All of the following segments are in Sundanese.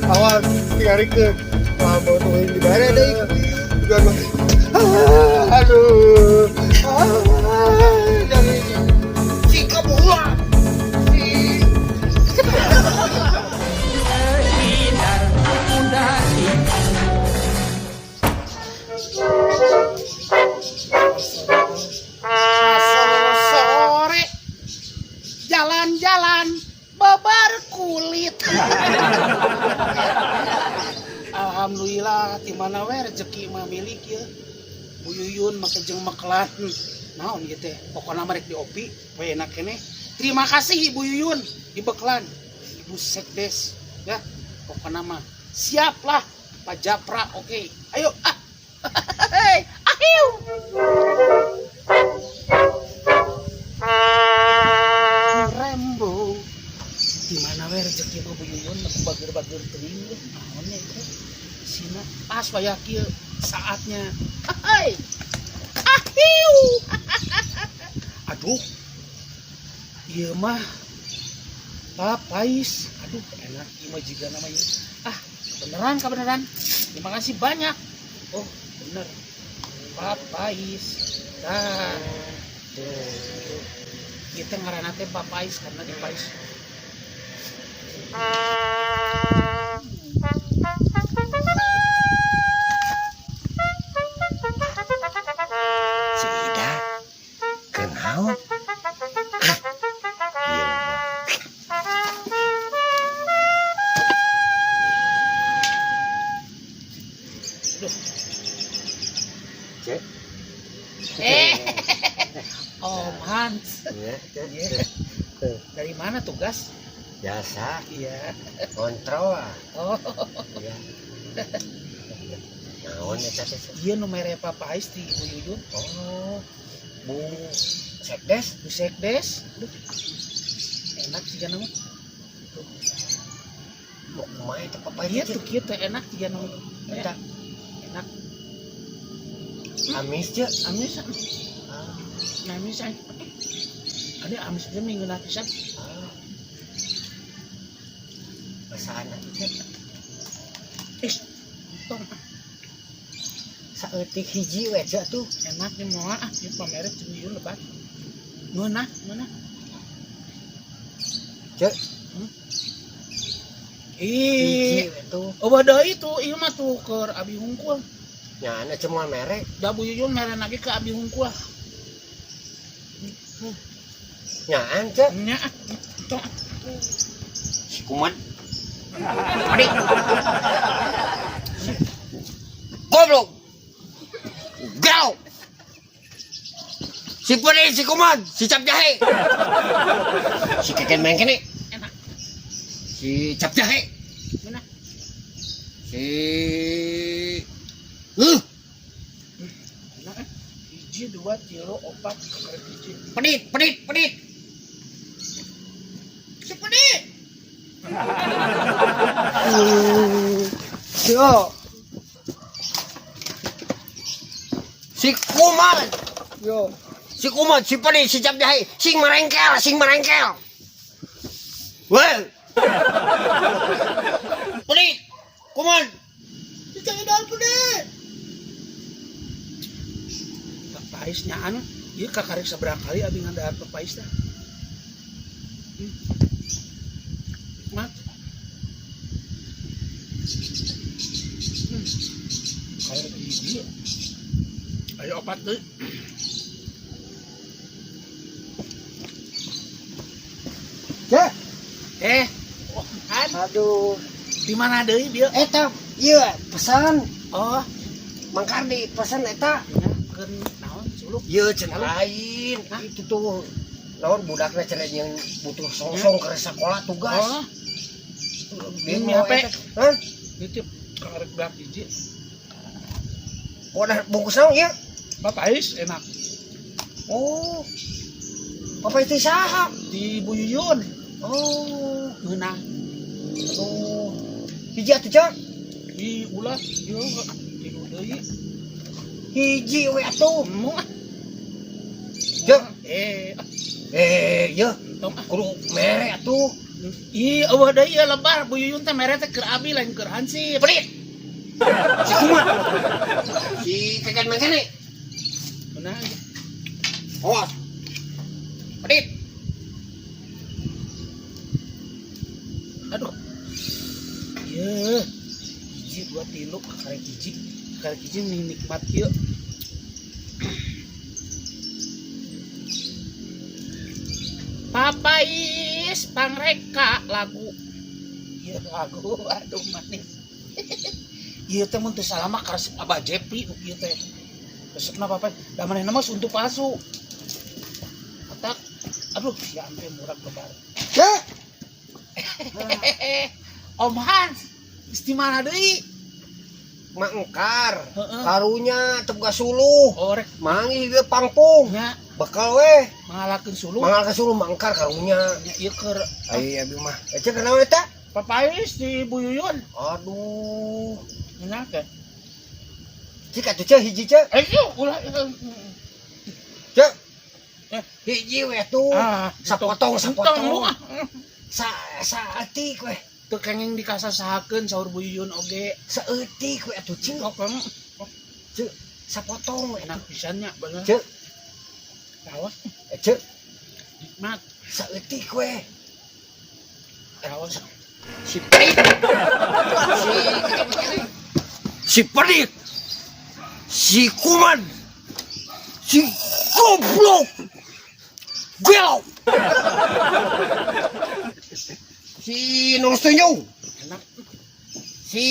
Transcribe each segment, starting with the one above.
Awas digarikeun. Lamun euy dibere deui. Aduh. Dari si kabulah. Si Sore jalan-jalan babar kulit. Alhamdulillah, di mana we rezeki mah milik ya. Bu Yuyun make jeung mekelan naon ieu teh, pokona mah rek diopi we enak keneh. Terima kasih Ibu Yuyun dibeklan Ibu Sekdes ya, pokona mah siap lah Pak Japra. Oke, ayo ah. Ahiu. Rembo, di mana we rezeki mah Bu Yuyun mah bager-bager teuing euy, naon nya itu sina pas waya kieu saatnya. Hai, ahiu. Aduh, ieu mah papais. Aduh, enak ieu mah jiga namanya. Ah, beneran ka beneran. Terima kasih banyak. Oh, bener papais. Nah, tuh kita ngaranna teh papais karena dipais. Si Ida kenal. Iya mah. Cek. Eh, Om Hans. Iya, Cek. Iya. Dari mana tugas? Biasa Iya. kontrol lah. Oh, Iya. Naon eta teh? Cek? iya nu mere papais di Ibu Yuyun. Oh, Bu Sekdes. Bu Sekdes. Aduh, enak jiga nama. Mau kumaha eta papais Iya teh, tuh Cek? kieu teh enak jiga nama. Eta Enak. Amis, Cek. Amis, Ah, amis ay. Ada amis dia minggu pisan. ah. Masaan atuh, Cek? Ih, tong Saeutik hiji we, Cek, tuh. Enak nih moal ah, ieu pamere jeung Yuyun lebat. Ngeunah, ngeunah. Cek. Ih, Hiji we tuh. oh deui tuh, ieu mah tuh keur abi hungkul. Nya cuma mere. Da Bu Yuyun mere lagi ke abi hungkul. Nyaan, Cek. Nya ah, tong. Si kuman. Adik. Goblok. Gelo. Si Pudi, si kuman, si cap jahe. Si keken main kene. Enak. Si cap jahe. Ngeunah. Si Enak eh. Hiji, dua, tilu, opat, karek hiji. Pedit, pedit, pedit. Si pedit. Yo. Si kuman. Yo. Si kuman, si pedit, si cap jahe, sing merengkel, sing merengkel. Weh. Pedit. Kuman. Si Cangidol pedit. Papais nyaan, ieu kakarek sabaraha kali abi ngadahar papais teh. Nikmat. Kayak hiji. Ayo opat deui. Cek. Eh, oh, kan Aduh. di mana deui bieu? Eta, ieu pesan Oh, Mang Kardi pesan eta. nya keun naon suluk. Ieu cenah lain. Hah? Itu tuh lawan budakna cenah yang butuh songsong ke sekolah tugas. Oh, Bingung Ini HP. eta. Hah? Nitip karek beak hiji. Wadah bungkus naon ieu? Papais enak. Oh. Papais teh saha? Di Bu Yuyun. Oh. Ngeunah. Aduh. Hiji atuh, Cak. Di ulah ieu tilu deui. Hiji we atuh. Emu ah. Cek. Eh, Eh, ieu. Entong ah. Kudu mere atuh. Ih, eueuh deui ieu lebar Bu Yuyun teh mere teh keur abi lain keur hansip. Pelit. Si kumat. Si kagan mangkane. Benar. Awas. Pelit. Aduh. Ye. Hiji dua tilu karek hiji. Karek hiji nih nikmat ieu. Papais pangreka lagu. Ieu lagu aduh manis. Ieu teh mun teu salah mah karesep Abah Jepri nu kieu teh. Resepna Papais. Da manehna mah suntuk palsu. Atak aduh sia ampe murag lebar. Ya. Om Hans, geus di mana deui? Mangkar. Heeh. Karunya teu boga suluh. Oh, rek Manggih ge pangpung. nya Bekal we. mangalakeun suluh. Mangal ka suluh mangkar karunya. Nya ieu keur Ai abi mah. Ece kenapa eta? Papais di Bu Yuyun. Aduh. Enak teh. Cik atuh ceu hiji ceu. Eh, yuk, ulah. Ceu. Eh. Hiji we tuh. Ah, Sapotong entong sapotong. lu ah. Sa saeutik we. Teu kenging dikasasahakeun saur Bu Yuyun oge. Saeutik we atuh ceu. Sok kamu Ceu sapotong we. enak pisan nya bener. Ceu. Rawas Eh, ceu nikmat. saeutik we. Rawas. Si pelit. Si pelit. Si kuman. Si goblok. Gelo. Si Nur Tunjung. Enak. Si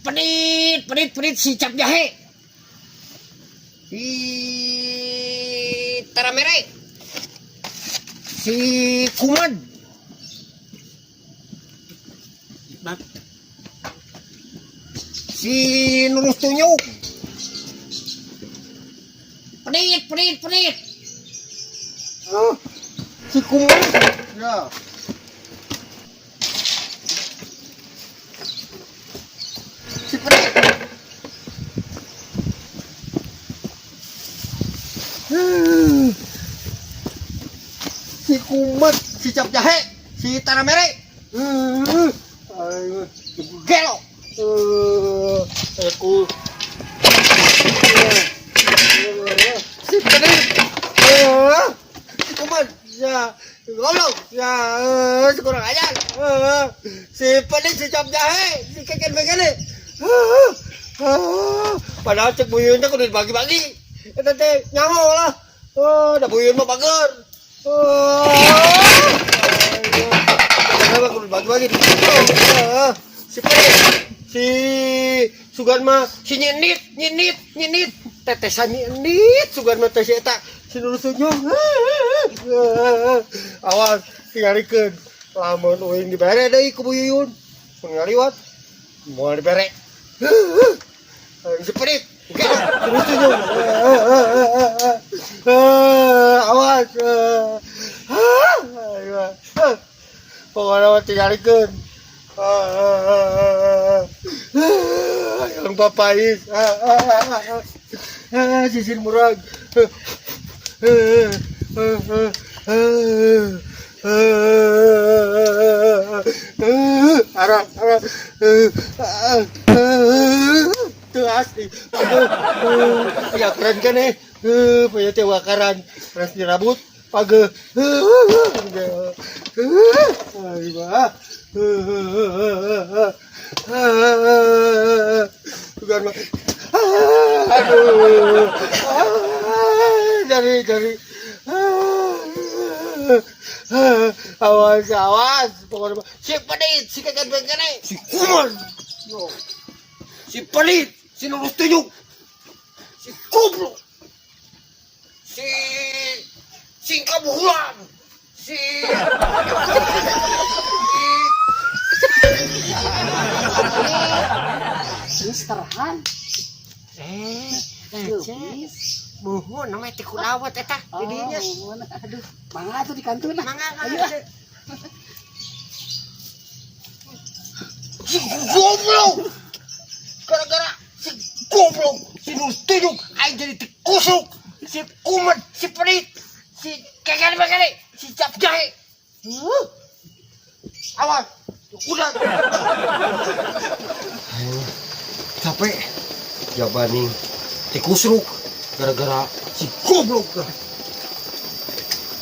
pedit, pedit, pedit, si cap jahe. Si taramere. Si kuman. Nikmat. Si Nur Tunjung. Pedit, pedit, pedit. Oh, Si kuman. ya. Si pedit. Si kumat, si cap jahe, si taramere. Ayo. Gelo. Aku. Si pedit. Si kumat, ya goblok, ya si kurang ajar. Si pedit, si cap jahe, si keken bekene. Padahal cek buyun teh kudu dibagi-bagi. Eta teh nyaho lah. Oh, da buyun mah bager. Oh. Kenapa kudu dibagi-bagi? Si pedit, si sugan mah si nyinit, nyinit, nyinit. Tetesan nyinit, sugan mah teh si eta si nurus senyum. Awas, tingalikeun. Lamun uing dibere deui ku Bu Yuyun. Mun ngaliwat moal dibere. Si pedit. Terus senyum. Awas. Ayo. Pokoknya mah tingalikeun. Yang papais. Sisir murag. Arah, arah. Tuh asli. Aduh. Ya keren kan eh. Punya teh wakaran. Res dirabut. Page. Ayo. Bukan mah. Aduh. Dari. Awas, awas. Pokoknya mah. Si pedit, si keken bekene. Si kuman. Si pelit, si lurus tunjuk. Si goblok. Si singkabuhulan. Si Mister Han. Lupis. Muhun namanya teh kudawat eta didinya. Oh, aduh, mangga tuh di kantor nah. Mangga Ayo. mangga. Si goblok. Gara-gara si goblok, si lurus tunjuk, aing jadi tikusuk. Si kumat, si pelit, si keken bekene, si cap jahe. Awas. Udah. Capek. Jabaning tikusruk gara-gara si goblok.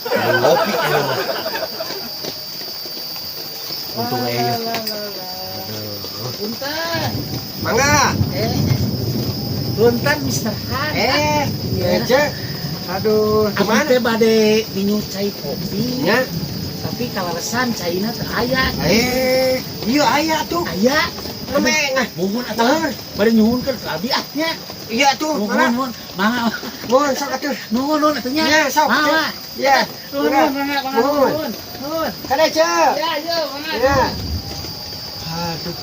Mau ngopi ini mah. Untung aja. Aduh. Punten. Mangga. Eh. Punten, Mr. Han. Eh, Iya. aja. Aduh, Abdi kemana? teh bade minum cai kopi. Ya. Tapi kaleresan caina teu aya. Eh, iya aya tuh. Aya. Nemeng ah. Muhun atuh. Naon? Bade nyuhunkeun ka abdi ah nya. Iya tuh, Nuhun, mana? nuhun. Mangga. Mohon sok atuh. Nuhun, nuhun atuh nya. Iya, sok. Mangga. Iya. Nuhun, nuhun, mangga, mangga, Nuhun. nuhun. Nuhun. Kada aja. Ya, yo, mangga. Iya. Aduh.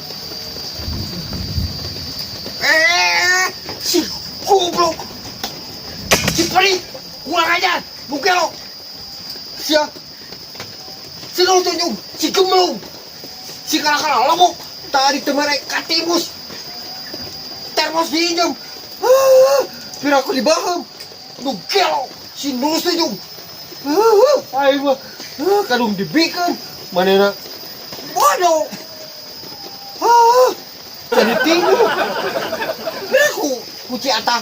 Eh, si goblok. Si peri, kurang ajar. Bukelo. Sia. Si lu tunjung, si gemlung. Si kala-kala lomok. Tadi temere katimus. Termos diinjem. Ah, biar aku dibahem. Nu gelo. Si nulus tunjung. Ah, aing mah ah, kadung dibikeun. Manehna bodoh. Ah, jadi tinju. Aku kuci atak.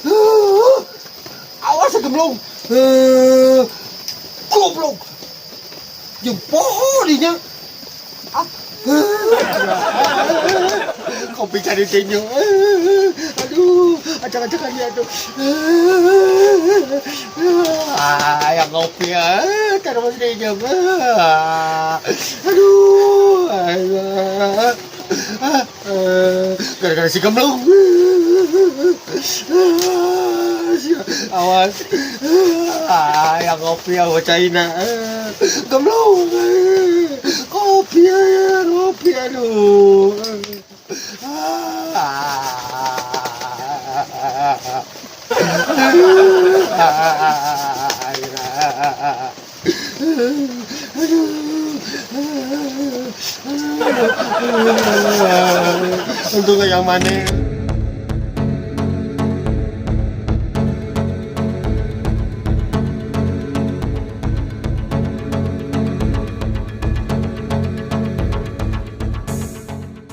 Ah, awas gemlung. Eh, goblok. Jeung poho dinya. Ah, kopi cari tinju. Aduh, acak-acakan dia tuh. Ah, yang ngopi ah, terus tinju. Aduh, aduh. Gara-gara si gemblong. Awas. Ah, yang ngopi awas China. Gemblong. Kopi, ngopi aduh. Ah. Aduh. Aduh. Aduh. Untung yang mana?